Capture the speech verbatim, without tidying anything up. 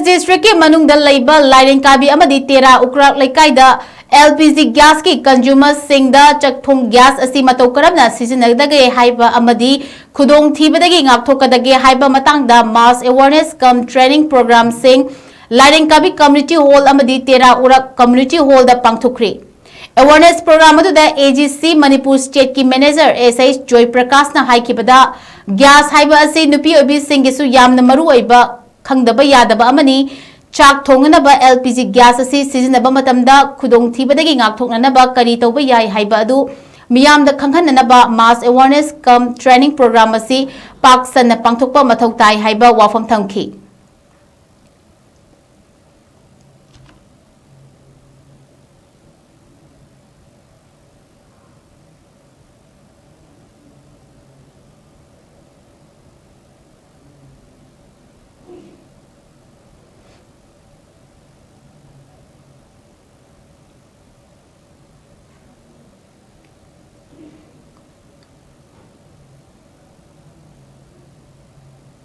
Districtꯀꯤ ꯃꯅꯨꯡꯗ ꯂꯩꯕ ꯂꯥꯏꯔꯦꯟꯀꯥꯕꯤ ꯑꯃꯗꯤ ꯇꯦꯔꯥ ꯎꯀ꯭ꯔꯥꯛ ꯂꯩꯀꯥꯏꯗ L P G gasꯀꯤ consumerꯁꯤꯡꯗ ꯆꯥꯛꯊꯣꯡ gas ꯑꯁꯤ ꯃꯇꯧ ꯀꯔꯝꯅ ꯁꯤꯖꯤꯟꯅꯒꯗꯒꯦ ꯍꯥꯏꯕ ꯑꯃꯗꯤ ꯈꯨꯗꯣꯡꯊꯤꯕꯗꯒꯤ ꯉꯥꯛꯊꯣꯛꯀꯗꯒꯦ ꯍꯥꯏꯕ ꯃꯇꯥꯡꯗ mass awareness cum training programꯁꯤꯡ ꯂꯥꯏꯔꯦꯟꯀꯥꯕꯤ Community Hall ꯑꯃꯗꯤ ꯇꯦꯔꯥ ꯎꯔꯛ Community Hallꯗ ꯄꯥꯡꯊꯣꯛꯈ꯭ꯔꯤ꯫ Awareness program ꯑꯗꯨꯗ A G C Manipur stateꯀꯤ manager S H joy ꯄ꯭ꯔꯀꯥꯁꯅ ꯍꯥꯏꯈꯤꯕꯗ, gas ꯍꯥꯏꯕ ꯑꯁꯤ ꯅꯨꯄꯤ ꯑꯣꯏꯕꯤꯁꯤꯡꯒꯤꯁꯨ ꯌꯥꯝꯅ ꯃꯔꯨ ꯑꯣꯏꯕ ꯈꯪꯗꯕ ꯌꯥꯗꯕ ꯑꯃꯅꯤ꯫ ꯆꯥꯛ ꯊꯣꯡꯅꯅꯕ L P G gas ꯑꯁꯤ ꯁꯤꯖꯤꯟꯅꯕ ꯃꯇꯝꯗ ꯈꯨꯗꯣꯡꯊꯤꯕꯗꯒꯤ ꯉꯥꯛꯊꯣꯛꯅꯅꯕ ꯀꯔꯤ ꯇꯧꯕ ꯌꯥꯏ ꯍꯥꯏꯕ ꯑꯗꯨ ꯃꯤꯌꯥꯝꯗ ꯈꯪꯍꯟꯅꯅꯕ mass awareness cum training program ꯑꯁꯤ ꯄꯥꯛ ꯁꯟꯅ ꯄꯥꯡꯊꯣꯛꯄ ꯃꯊꯧ ꯇꯥꯏ ꯍꯥꯏꯕ ꯋꯥꯐꯝ ꯊꯝꯈꯤ꯫